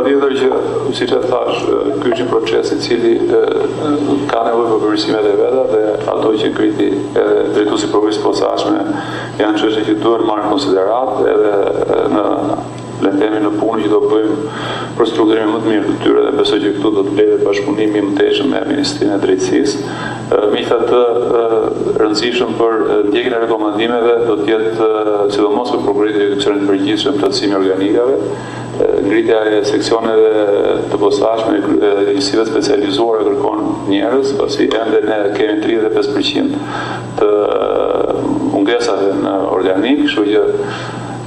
Patjetër që, siç e thashë, ky është një proces i cili ka nevojë për përmirësimet e veta dhe ato që ngriti edhe drejtuesi i Prokurorisë së Posaçme janë çështje që duhen marrë në konsideratë edhe në le të themi në punën që do bëjmë për strukturimin më të mirë të tyre dhe besoj që këtu do të vlejë bashkëpunimi i mëtejshëm me Ministrinë e Drejtësisë. Megjithatë, rëndësishëm për ndjekjen e rekomandimeve do të jetë sidomos për prokuroritë e juridiksionit të përgjithshëm plotësimi i organikave, ngritja e seksioneve të posaçme e njësive të specializuara kërkon njerëz, pasi ende ne kemi 35% të mungesave në organikë, kështu që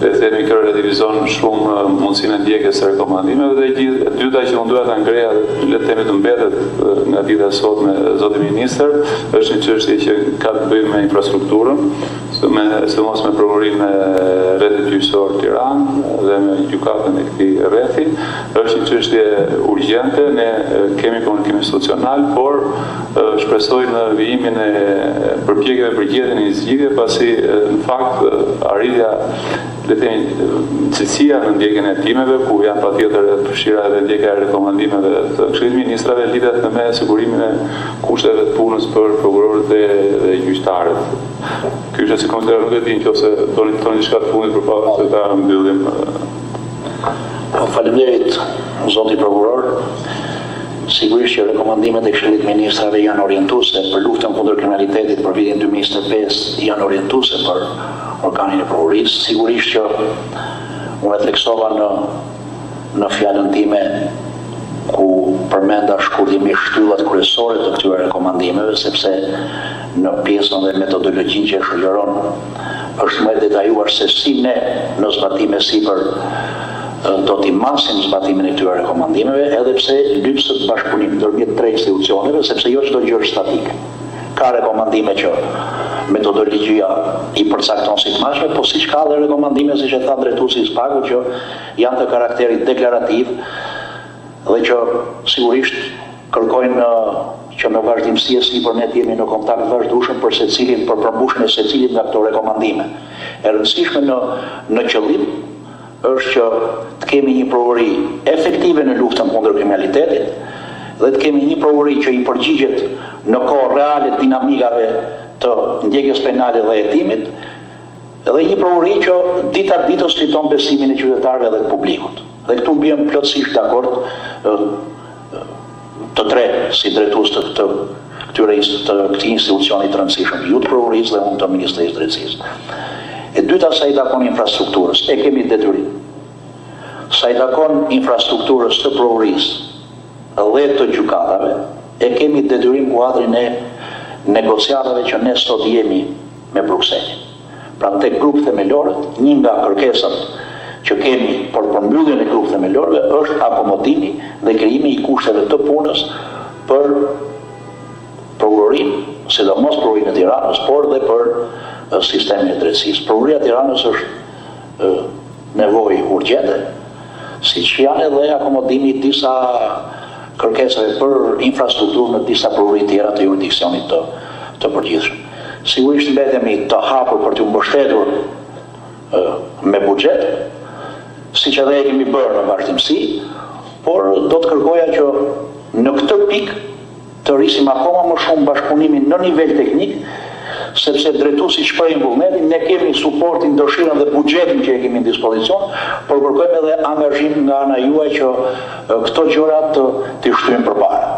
le të themi kjo relativizon shumë mundësinë e ndjekjes së rekomandimeve dhe gjithë e dyta që unë doja ta ngreja le të themi të mbetet nga dita e sotme zoti ministër është një çështje që ka të bëjë me infrastrukturën me sidomos me prokurorinë e rrethit gjyqësor Tiranë dhe me gjykatën e këtij rrethi është një çështje urgjente ne kemi komunikim institucional por Shpresoj në vijimin e përpjekjeve për gjetjen e një zgjidhje, pasi në fakt arritja le të themi cilësia në ndjekjen e hetimeve, ku janë patjetër të përfshira edhe ndjekja e rekomandimeve të Këshillit të Ministrave lidhet me sigurimin e kushteve të punës për prokurorët dhe, dhe gjyqtarët. Ky është si komentar, nuk e di nëse doni të thoni diçka të fundit përpara se ta mbyllim. Po, faleminderit zoti prokuror. Sigurisht që rekomandimet e Këshillit të Ministrave janë orientuese për luftën kundër kriminalitetit për vitin 2025 janë orientuese për organin e prokurorisë. Sigurisht që unë e theksova në në fjalën time ku përmenda shkurtimisht shtyllat kryesore të këtyre rekomandimeve, sepse në pjesën dhe metodologjinë që e shoqëron është më e detajuar se si ne në zbatim e sipër do t'i masim zbatimin e këtyre rekomandimeve, edhe pse lypset bashkëpunim ndërmjet tre institucioneve, sepse jo çdo gjë është statike. Ka rekomandime që metodologjia i përcakton si të matshme, po siç ka dhe rekomandime, siç e tha drejtuesi i SPAK-ut, që janë të karakterit deklarativ dhe që sigurisht kërkojnë që në vazhdimësi e sipër ne të jemi në kontakt të vazhdueshëm për secilin për përmbushjen e secilit nga këto rekomandime. E rëndësishme në në qëllim është që të kemi një prokurori efektive në luftën kundër kriminalitetit dhe të kemi një prokurori që i përgjigjet në kohë reale dinamikave të ndjekjes penale dhe hetimit dhe një prokurori që dita ditës fiton besimin e qytetarëve dhe të publikut. Dhe këtu biem plotësisht dakord të tre si drejtues të të këtyre të këtij institucioni të rëndësishëm, ju të prokurorisë dhe unë të Ministrisë së Drejtësisë. E dyta sa i takon infrastrukturës, e kemi detyrim. Sa i takon infrastrukturës të prokurorisë dhe të gjykatave, e kemi detyrim kuadrin e negociatave që ne sot jemi me Brukselin. Pra tek grup themelorët, një nga kërkesat që kemi për përmbylljen e grup themelorëve është akomodimi dhe krijimi i kushteve të punës për prokurorinë, sidomos prokurorinë e Tiranës, por dhe për sistemin e drejtësisë. Prokuroria e Tiranës është nevojë urgjente, siç janë edhe akomodimi i disa kërkesave për infrastrukturë në disa prokurori tjera të juridiksionit të të përgjithshëm. Sigurisht mbetemi të hapur për t'ju mbështetur me buxhet, siç edhe e kemi bërë në vazhdimësi, por do të kërkoja që në këtë pikë të rrisim akoma më shumë bashkëpunimin në nivel teknik, sepse drejtuesit shprehin vullnetin, ne kemi suportin, dëshirën dhe buxhetin që e kemi në dispozicion, por kërkojmë edhe angazhim nga ana juaj që këto gjëra të t'i shtyjmë përpara.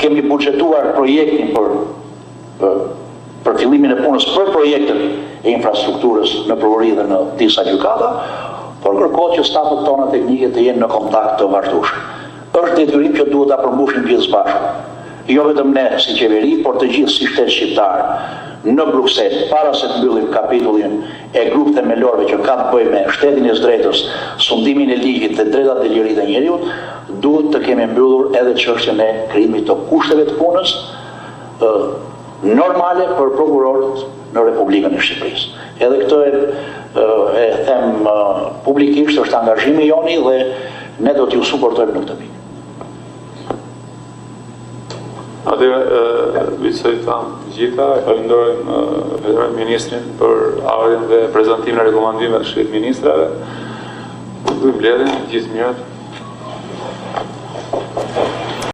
Kemi buxhetuar projektin për për fillimin e punës për projektet e infrastrukturës në prokurori dhe në disa gjykata, por kërkohet që stafet tona teknike të jenë në kontakt të vazhdueshëm. Është detyrim që duhet ta përmbushim gjithë së bashku. Jo vetëm ne si qeveri, por të gjithë si shtet shqiptar në Bruksel, para se të mbyllim kapitullin e grup themelorëve që ka të bëjë me shtetin e së drejtës, sundimin e ligjit dhe drejtat dhe liritë e njeriut, duhet të kemi mbyllur edhe çështjen e krijimit të kushteve të punës normale për prokurorët në Republikën e Shqipërisë. Edhe këtë e, e them publikisht, është angazhimi joni dhe ne do t'ju suportojmë në këtë pikë. Atëherë, besoj i thamë të gjitha, e falenderojmë, falenderojmë ministrin për ardhjen dhe prezantimin e rekomandimeve të Këshillit të Ministrave. Mbyllim mbledhjen, gjithë të mirat.